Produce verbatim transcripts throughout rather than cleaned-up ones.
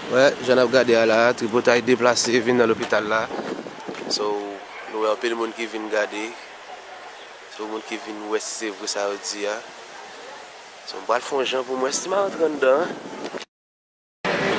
Wè, jan n ap gade a la, tripotay deplase vin nan lopital la. So, nou wè anpil moun ki vin gade. So, moun ki vin wè si se vre sa yo di a. So, m pral fè yon jan pou m wè si m a rantre anndan an.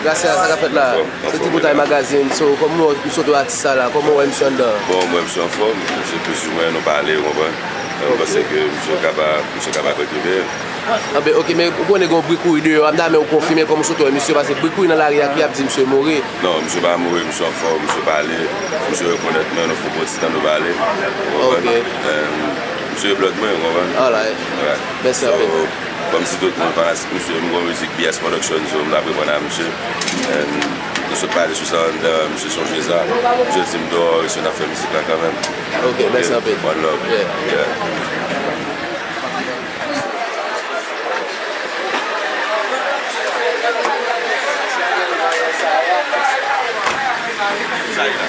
Gracia, sa k ap fèt la? Se Tripotay Magazine. So, kòman w sot wè atis sa la? Kòman w wè misye anndan? Bon, m wè misye anfòm. Misye plizoumwen, nou pale, ou konprann? Mwen panse ke misye kapab, misye kapab rekipere. Anben, oke, men ou konnen gen yon bri kouri deyò a, m ta renmen ou konfime kòman w sot wè misye, paske bri kouri nan lari a, ki ap di misye mouri. Non, misye pa mouri, misye anfòm, misye pale, misye rekonèt mwen, nou fè yon bon ti tan nou pale. Ou konprann? Oke. Em, misye blood mwen, ou konprann? Alright. Alright. Mèsi anpil. So, kòmsi tout moun fanatik misye, m gon mizik B S Production, so m t ap reponn a misye. And nou sot pale sou sa anndan, misye sonje sa. Misye di m dehors, misye n ap fè mizik la kanmenm. Ok, mèsi anpil. One love. Yeah. Yeah. Sa e la.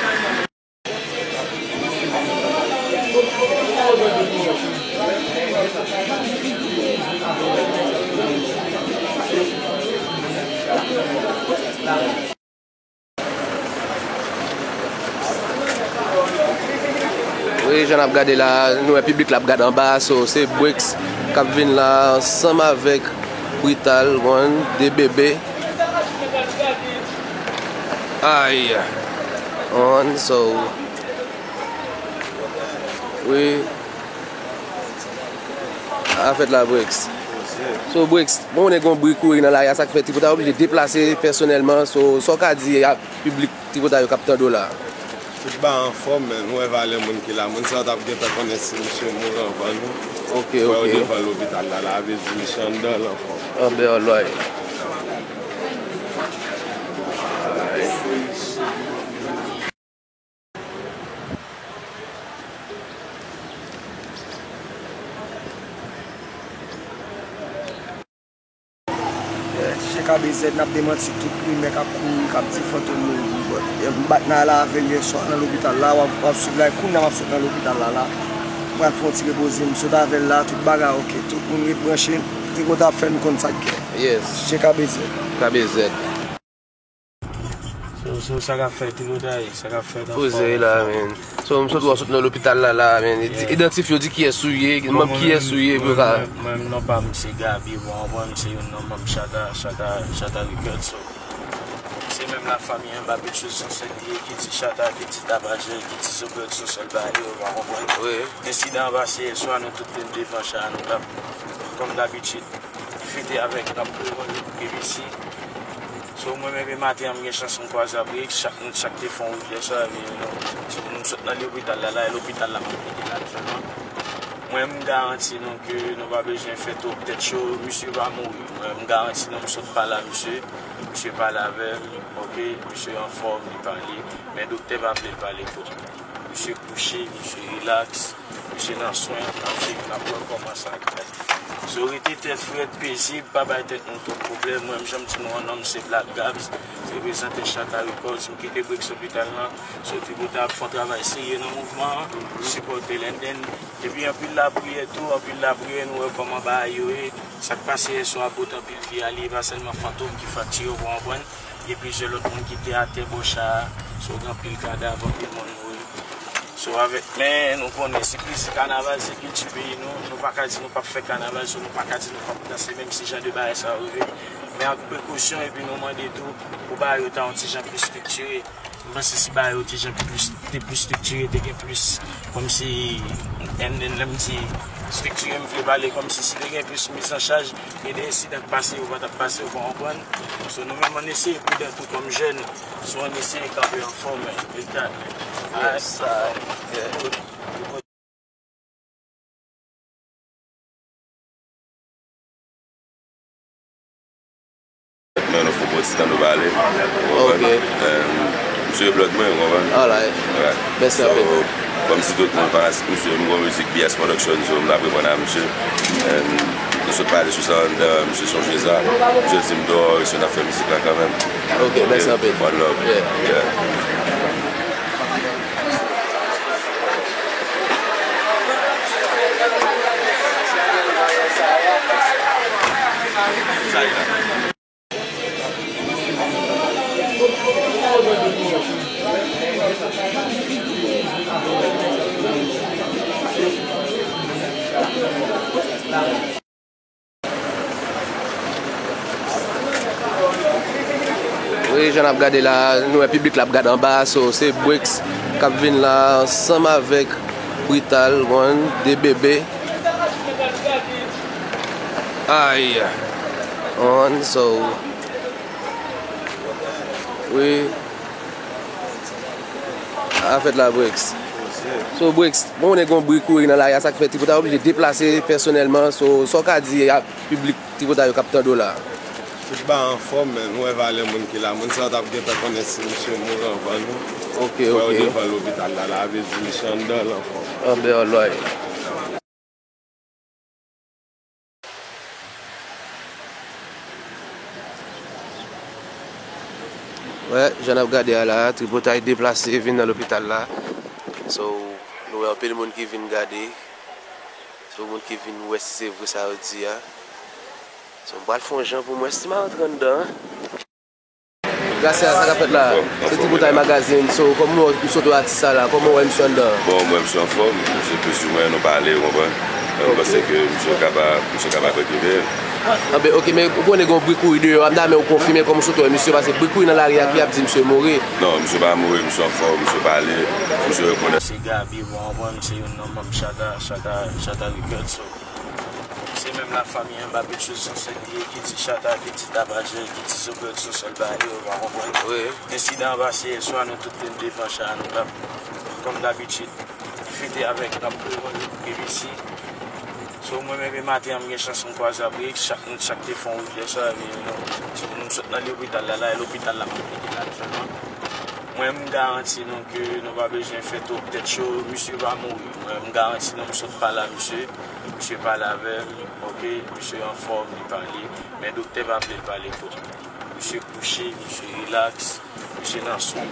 Wi, jan n ap gade la, nou wè piblik la ap gade anba, so se Brix k ap vin la ansanm avèk Brital, one, de bebe. Ay. One, so. Wi. Sa k ap fèt la, Brix? So, Brix, bon, nou konnen gen yon bri kouri nan lari a, sa k fè Tripotay oblije deplase pèsonèlman. So, sa w ka di a piblik Tripotay yo k ap tande w la? Tout bagay anfòm, men nou wè valè moun ki la. Moun sa yo t ap gentan konnen si misye mouri anvan nou. Ok, ok. Wè yo devan lopital la, la vle di misye anndan l anfòm. Anben, alright. J K B Z, n ap demanti tout rimè k ap kouri, k ap di Fantom mouri. But, m bat nan la avè l yè swa nan lopital la, w ap, w ap swiv la, e kounye a m ap sot nan lopital la, la. M pral fè yon ti repoze, m sot avè l la, tout bagay ok, tout moun ret branche, Tripotay ap fè n konn sa k gen. Yes. J K B Z. K B Z. So, so, sa k ap fèt, Tripotay, sa k ap fèt anfòm. Poze la, men. So, m sot wè w sot nan lopital la, la, men. Di, idantifye w, di kiyès ou ye, manm kiyès ou ye, pou yo ka. Mwen, mwen, non pa m se Gaby, bon, mwen, m se youn nan manm Chata, Chata, Chata Records, so. Se menm lafanmi an, Babetchou se yon sèl li ye, ki di Chata, ki di Tabajè, ki di Zobèl, se yon sèl bagay, ou pa konprann. Wi. Ensidan an pase yè swa, nou tout te devan cha a, nou t ap, kòm dabitid, fete avèk, n ap prevwè B B C. So, mwen menm, maten an, m gen chans m kwaze ak Brix, chak, nou chak te fè yon wout yè swa, epi nou, so, nou sot nan lopital la, la, e lopital la m ap rete la aktyèlman. Mwen, m garanti nou ke nou pa bezwen fè twòp tèt cho, misye pa mouri. Mwen, m garanti nou, m sot pale a misye, misye pale avè m, ok, misye anfòm, li pale, men doktè pa vle l pale twòp. Misye kouche, misye rilaks, misye nan swen, n ap tcheke, n ap wè kòman sa ap fèt. So, rete tèt frèt, pezib, pa bay tèt nou twòp pwoblèm. Mwen, jan m di nou an non, m se Black Gabs, reprezante Chata Records, m kite Brix lopital la. So, Tripotay ap fè yon travay serye nan mouvman an, sipòte l, and then, epi anpil lapriyè tou, anpil lapriyè, nou wè kòman bagay yo ye. Sa k pase yè swa pote anpil vi a, li pa sèlman Fantom ki fraktiye, ou konprann. Gen plizyè lòt moun ki te atè bò cha a. So, gen anpil kadav, anpil moun mouri. So, avèk, men nou konnen, se plezi, kanaval, se kilti peyi nou. Nou pa ka di nou p ap fè kanaval, so nou pa ka di nou p ap danse, menm si jan de bagay sa yo rive. Men ak prekosyon, epi nou mande tou pou bagay yo ta yon ti jan plis estriktire. M panse si bagay yo te jan plis, te plis estriktire, te gen plis, kòmsi, and then lè m di estriktire, m vle pale kòmsi si te gen plis miz an chaj, gen de ensidan k pase, yo pa t ap pase, ou konprann? So, nou menm, ann eseye pridan tou kòm jèn, so, ann eseye kanpe anfòm, men, e ka, yes, sa, yeah. Men nou fè yon bon ti tan nou pale. Ou konprann? Ok. Em, misye blood mwen, ou konprann? Alright. Alright. Mèsi anpil. So, kòmsi tout moun fanatik misye, m gon mizik B S Production, so m t ap reponn a misye. Em, nou sot pale sou sa anndan, misye sonje sa. Misye di m dehors, misye n ap fè mizik la kanmenm. Ok, mèsi anpil. One love. Yeah. Yeah. Wi, jan n ap gade la, nou wè piblik la ap gade anba, so se Brix k ap vin la ansanm avèk Brital, one, de bebe. Ay. One, so. Wi. Afèt la, Brix. So, Brix, bon, ou konnen gen yon bri kouri nan lari a, sa k fè Tripotay oblije deplase pèsonèlman. So, sa w ka di a piblik Tripotay yo k ap tande w la? Tout bagay anfòm, men nou wè valè moun ki la. Moun sa yo t ap gentan konnen si misye mouri anvan nou. Ok, ok. Wè yo devan lopital la, la vle di misye anndan l anfòm. Anben, alright. Wè, jan n ap gade a la, Tripotay deplase vin nan lopital la. So, nou wè anpil moun ki vin gade. So, moun ki vin wè si se vre sa yo di a. So, m pral fè yon jan pou m wè si m a rantre anndan. Gracia, sa k ap fèt la? Se Tripotay Magazine. So, kòman w, w sot wè atis sa la? Kòman w wè misye anndan? Bon, mwen, misye anfòm. Misye plizoumwen, nou pale, ou konprann? Mwen panse ke misye kapab, misye kapab rekipere. Anben, ok, men ou konnen gen yon bri kouri deyò a, m ta renmen ou konfime kòman w sot wè misye, paske bri kouri nan lari a ki ap di misye mouri. Non, misye pa mouri, misye anfòm, misye pale, misye rekonèt. Se Gaby, bon, mwen, se youn nan manm Chata, Chata, Chata Record, so. Se menm lafanmi an, Babetchou se yon sèl li ye, ki ti Chata, ki ti Tabajè, ki ti Zobèl, se yon sèl bagay yo, ou pa konprann? Wi. Ensidan an pase yè swa, nou tout te devan cha a, nou t ap, kòm dabitid, fete avèk, n ap prevwè yo pou B B C. So, mwen menm, e maten an, m gen chans m kwaze ap ri, chak, nou chak te fè yon wout yè swa, epi nou, nou sot nan lopital la, la, e lopital la m ap rete la aktyèlman. Mwen, m garanti nou ke nou pa bezwen fè twòp tèt cho, misye pa mouri. Mwen, m garanti nou, m sot pale a misye. Misye pale avè m, ok, misye anfòm, li pale, men doktè pa vle l pale twòp. Misye kouche, misye rilaks, misye nan swen.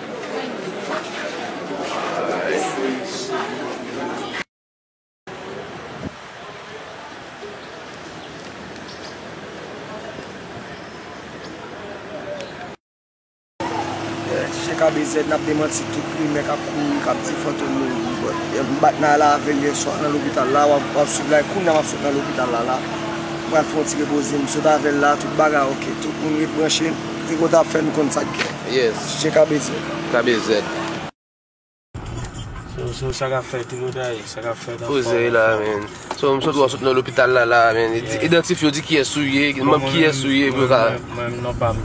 T J K B Z, n ap demanti tout rimè k ap kouri, k ap di Fantom mouri. But, m bat nan la avè l yè swa nan lopital la, w ap, w ap swiv la, kounye a m ap sot nan lopital la, la. M pral fè yon ti repoze, m sot avè l la, tout bagay ok, tout moun ret branche, Tripotay ap fè nou konn sa k gen. Yes. T J K B Z. K B Z. So, so, sa k ap fèt, Tripotay, sa k ap fèt anfòm. Poze la, men. So, m sot wè w sot nan lopital la, la, men. Yeah. Idantifye w, di kiyès ou ye, manm kiyès ou ye, pou yo ka. Mwen, mwen, non, pa m.